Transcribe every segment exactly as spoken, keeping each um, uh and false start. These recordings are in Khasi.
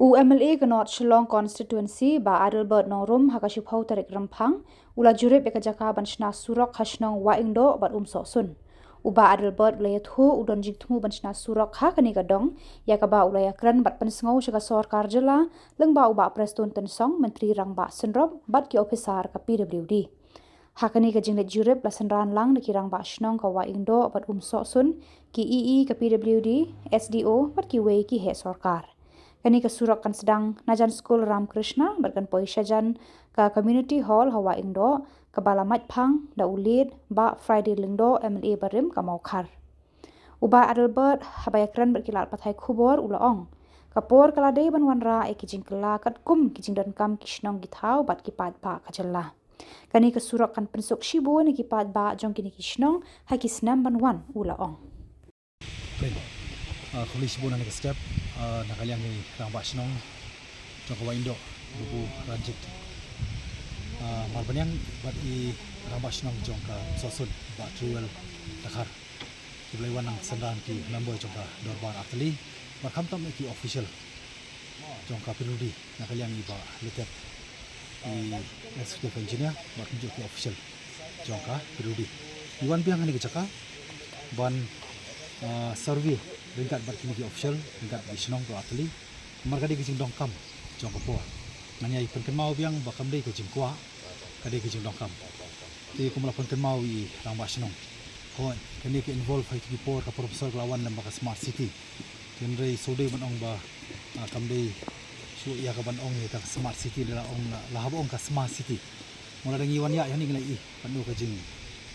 U M L A ka North Shillong Constituency, Bah Adelbert Nongrum, ha ka shiphew tarik Rymphang, u la jurip ïa ka jaka ban shna surok ha shnong Wahingdoh bad Umsohsun. U Bah Adelbert u la ïathuh u don jingthmu ban shna surok ha kane ka dong, ïa kaba u la ïakren bad pynsngew sha ka sorkar jylla, lyngba u Bah Prestone Tynsong, Myntri Rangbah Synrop, bad ki ophisar ka P W D. Ha kane ka jingleit jurip la synran lang da ki rangbah shnong ka Wahingdoh bad Umsohsun, ki E E ka P W D, S D O, bad kiwei ki heh sorkar. Kane ka surok kan sdang na jan skul Ram Krishna bad kan poi shajan ka Community Hall ha Wahingdoh, kaba la mait phang da u Late Bah Friday Lyngdoh, M L A barim ka Mawkhar. U Bah Adelbert, haba ïakren bad ki lad pathai khubor, u la ong, ka por ka la dei ban wanrah ïa ki jingkylla katkum ki jingdonkam ki shnong ki thaw bad ki paidbah ka jylla. Kane ka surok kan pynsuk shibun ïa ki paidbah jong kine ki shnong ha ki snem ban wan, u la ong. Prin. Ah, khublei shibun ha kane ka step, ah, na ka liang i rangbah shnong jong ka Wahingdoh, Babu Ranjit, ah, Marbaniang, bad i rangbah shnong jong ka Umsohsun, Bah Truwell Dkhar. Ki ba la wan nang synran ki member jong ka dorbar artylli, bad khamtam ki official jong ka P W D, na ka liang i Bah Lateef, i executive engineer, bad kumjuh ki official jong ka P W D. Ngi wan biang ha kane ka jaka ban, ah, survey ryngkat bad kine ki official, ryngkat ki shnong ka artylli, namar ka dei ka jingdonkam jong ka por. Ngan ïai pynkynmaw biang ba kam dei ka jingkwah, ka dei ka jingdonkam. Te kumba la pynkynmaw i rangbah shnong, hooid, kane ka involve ha kine ki por ka professor ka la wan lem bad ka smart city. Hynrei shuh dei ban ong ba, ah, kam dei shuh ïa ka ban ong ïa ka smart city, la ong la, la hap ong ka smart city. Mula dang i wan ïa, ïa ni ngi la i, ka nu ka jing,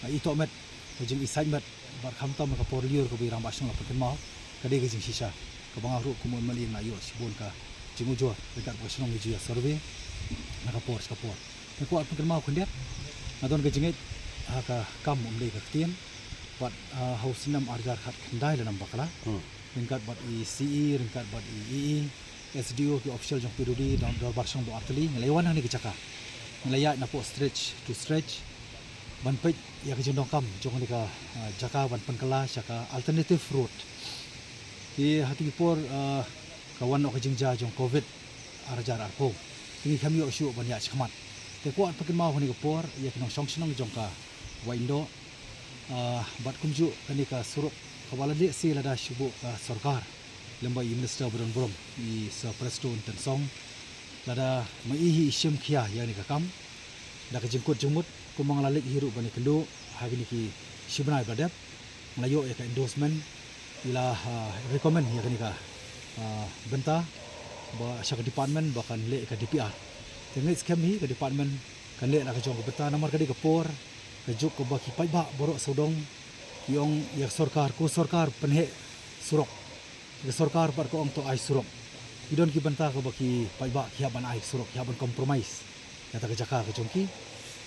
ah, i tohmet, ka jing i sait met, bad khamtam ka por lyiur kaba i rangbah shnong la pynkynmaw, ka dei ka jingshisha. Kaba nga ruh kum u M L A nga ïoh shibun ka jingujor, ryngkat bad ka shnong ngi ju ïa survey na ka por sha ka por. Te kwah pynkynmaw khyndiat, nga don ka jingngeit ha ka kam um dei ka ktien, bad, ah, ha u snem ar hajar khatkhyndai lane bakla. Hmm. Ryngkat bad i C E, ryngkat bad i E E, S D O, ki official jong P W D, dor-, dorbar shnong bad artylli, ngi la ïa wan hangne ka jaka. Ngi la ïaid napoh stretch to stretch ban peit ïa ka jingdonkam jong kane ka, ah, jaka ban pynkylla sha ka alternative road. Te ha kine ki por, ah, ka wan noh ka jingjia jong covid ar hajar arphew. Te ngi khlem ïoh shuh ban ïaid shakhmat. Te kwah pynkynmaw ha kane ka por ïa ki nongshong shnong jong ka Wahingdoh, ah, bad kumjuh kane ka surok kaba la leh se lada shu buh ka sorkar lem bad i minister ba don burom, i Sir Prestone Tynsong, lada ma i hi i shim khia ïa kane ka kam da ka jingkut jingmut, kumba nga la leit hi ruh ban ïakynduh ha kine ki shi bnai ba la dep, nga la ïoh ïa ka endorsement, i la, ah, recommend ïa kane ka, ah, bynta ba sha ka department ba kan leh ïa ka D P R. Te ngeit skhem hi ka department kan leh la ka jong ka bynta, namar ka dei ka por ka juk kaba ki paidbah baroh sawdong ki ong ïa ka sorkar, ko sorkar pynheh surok. Ka sorkar pat ka ong to ai surok. Ki don ki bynta kaba ki paidbah ki hap ban ai surok, ki hap ban compromise ïa kata ka jaka ka jong ki.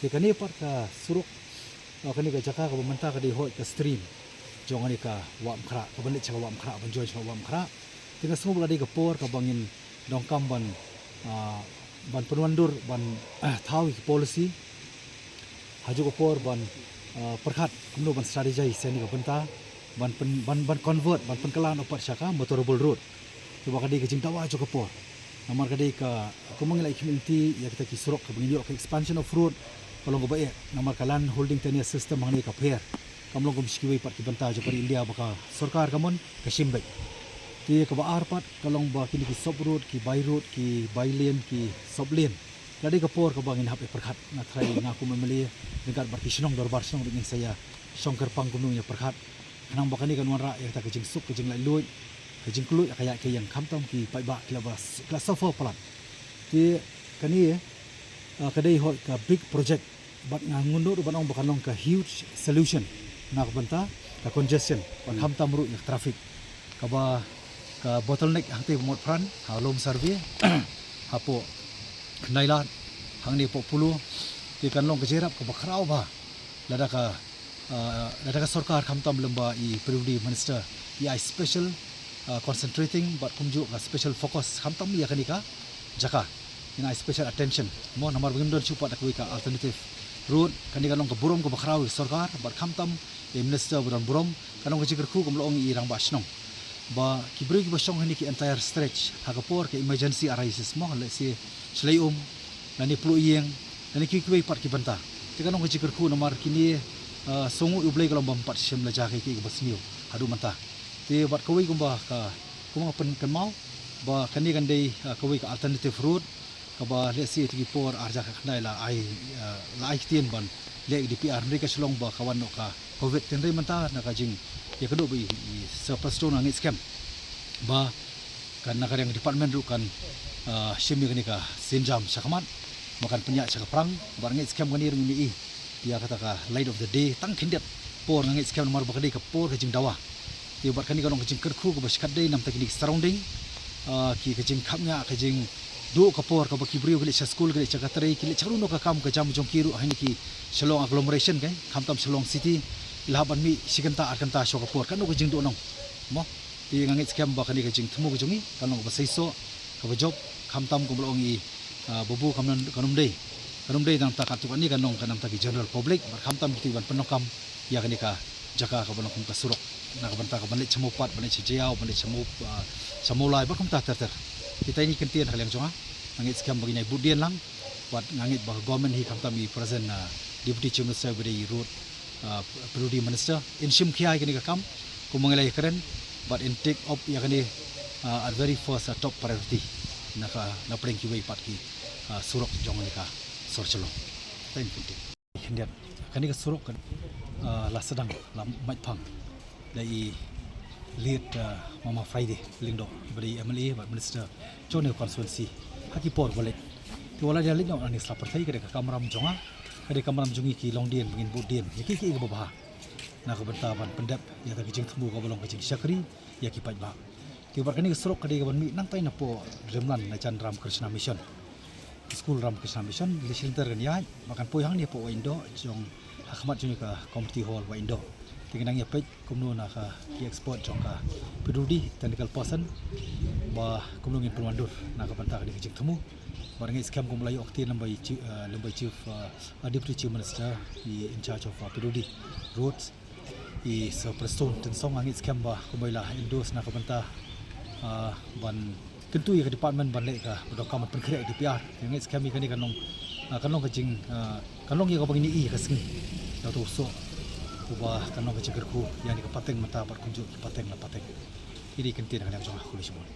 Te kane pat ka surok, ah, kane ka jaka kaba mynta ka dei hooid ka stream jong kane ka Wah Umkhrah, kaba leit sha ka Wah Umkhrah, ban join sha ka Wah Umkhrah. Te nga sngew ba ka dei ka por kaba ngin donkam ban, ah, ban pynwandur, ban, ah, thaw ïa ki policy ha kajuh ka por ban, ah, pyrkhat kumno ban strategize ïa kane ka bynta, ban pyn-, ban, ban convert, ban pynkylla noh pat sha ka motorable road. Kaba ka dei ka jingdawa jong ka por. Namar ka dei ka, kumba ngi la ïa khmih lynti ïa kita ki surok kaba ngin ïoh, ka expansion of road ka long kaba eh, namar ka land holding tenure system hangne ka pher. Kam long kum shi kiwei pat ki bynta jong ka ri India ba ka sorkar ka mon ka shim beit. Te kaba ar pat ka long ba kine ki sub road, ki by road, ki by lane, ki sub lane, ka dei ka por kaba ngin hap ïa pyrkhat. Nga tharai nga kum M L A ryngkat bad ki shnong dorbar shnong ruh ngin sa ïa shong kyrpang kumno ngin ïa pyrkhat, khnang ba kane kan wanrah ïa kata ka jingsuk, ka jinglaitluid, ka jingkylluid ïa ka ïaid ka ïeng, khamtam ki paidbah ki la ba, ki la suffer palat. Te kane, ah, ka dei hooid ka big project, bad nga ngam nud ruh ban ong ba kan long ka huge solution na ka bynta ka congestion, bad, hmm, khamtam ruh ïa ka traffic. Kaba ka bottleneck hangtei ba mut pran ha Lum Survey, hapoh Nailad, hangne hapoh Polo, te kan long ka jingïarap kaba khraw bha lada ka, ah, lada ka sorkar khamtam lem bad i P W D minister i ai special, ah, concentrating bad kumjuh ka special focus khamtam ïa kane ka jaka. Ngin ai special attention mo, namar ba ngim don shuh pat da kawei ka alternative road. Kane kan long ka burom kaba khraw ïa ka sorkar, bad khamtam ïa i minister ba don burom, kan long ka jingkyrkhu kum la ong i rangbah shnong. ba ki briew kiba shong ha kine ki entire stretch ha ka por ka emergency arises mo, lehse shlei um lane pluh ïing lane kiwei kiwei pat ki bynta. Te ka long ka jingkyrkhu namar kine, ah, sngew ïa U Blei ka long bym pat shim la jia kiei kiei kiba sniew haduh mynta. Te bad kawei kumba ka, kumba nga pynkynmaw ba kane kan dei, ah, kawei ka alternative route kaba lehse ha ki por ar hajar khatkhyndai la ai, ah, la ai ktien ban leh ka D P R, hynrei ka shu long ba ka wan noh ka Covid. Te hynrei mynta na ka jingïakynduh bad i, i Sir Prestone nga ngeit skhem ba kan, na ka liang department ruh kan, ah, shim ïa kane ka sienjam shakhmat ba kan pynïaid sha ka phrang. Bad nga ngeit skhem kane ruh ngin ïohi ïa kata ka light of the day tang khyndiat por, nga ngeit skhem namar ba ka dei ka por ka jingdawa. Te bad kane ka long ka jingkyrkhu kaba shikatdei namar kine ki surrounding, ah, ki, ka jingkhapngiah, ka jingduh ka por kaba ki briew ki leit sha skul, ki leit sha ka trei, ki leit sha kano kano ka kam ka jam jong ki ruh ha kine ki Shillong agglomeration, khamtam Shillong city, la hap ban mih shi kynta ar kynta shuwa ka por, kano ka jingduh nong mo. Te nga ngeit skhem ba kane ka jingthmu ka jong ngi kan long kaba seisoh, kaba jop, khamtam kumba la ong i, ah, Babu, kan ym, kan ym dei, kan ym dei namar katto katne, kan long ka namar ki general public bad khamtam kito kiban pyndonkam ïa kane ka jaka kaba long kum ka surok, na ka bynta kaban leit sha Mawpat, ban leit sha Jaïaw, ban leit sha Maw, ah, sha Mawlai bad kumta ter ter. Kita ngi kyntien ha ka liang jong nga, nga ngeit skhem ba ngin ïai bud dien lang. Bad nga ngeit ba ka government hi, khamtam i present, ah, Deputy Chief Minister bad i Road, ah, P W D Minister, in shim khia ïa kane ka kam kum ba ngi la ïakren, bad in take up ïa kane, ah, at very first, ah, top priority na ka, na pdeng kiwei pat ki, ah, surok jong kane ka sor Shillong. Thank you. Khyndiat, kane ka surok kan, ah, la sdang, la mait phang da i late, ah, Mama Friday Lyngdoh, iba dei i M L A bad Minister jong kane ka constituency ha ki por ba leit. Te wat la dei leit noh na kane ka sla pyrthei, ka dei ka kamram jong nga, ka dei kamram jong ngi ki longdien ba ngin bud dien ïa kiei kiei kiba bha na ka bynta ban pyndep ïa kata ka jingthmu kaba long ka jingshakri ïa ki paidbah. Te bad kane ka surok ka dei kaban mih nangtai napoh Dreamland na jan Ramakrishna Mission, skul Ramakrishna Mission, leit shilynter kan ïaid bad kan poi hangne hapoh Wahïndoh jong, ha khmat jong ka Community Hall Wahïndoh. Te ngin nang ïa peit kumno na ka, ki expert jong ka P W D, technical person, ba kumno ngin pynwandur na ka bynta kane ka jingthmu. Bad nga ngeit skhem kumba la ïoh ktien lyngba i chi-, eh, lyngba i Chief, eh, Deputy Chief Minister, i in charge of, eh, P W D Roads, i Sir Prestone Tynsong, nga ngeit skhem ba kumba i la endorse na ka bynta, ah, ban kyntu ïa ka department ban leh kaba donkam ban pynkhreh D P R. Nga ngeit skhem ïa kane kan long, ah, kan long ka jing, ah, kan long ïa kaba ngin ïohi ïa ka sngi. Ïa uto u surok uba kan long ka jingkyrkhu ïa kane ka pateng mynta bad kumjuh ki pateng la pateng. Ïa kine ki kyntien na ka liang jong nga, khublei shibun.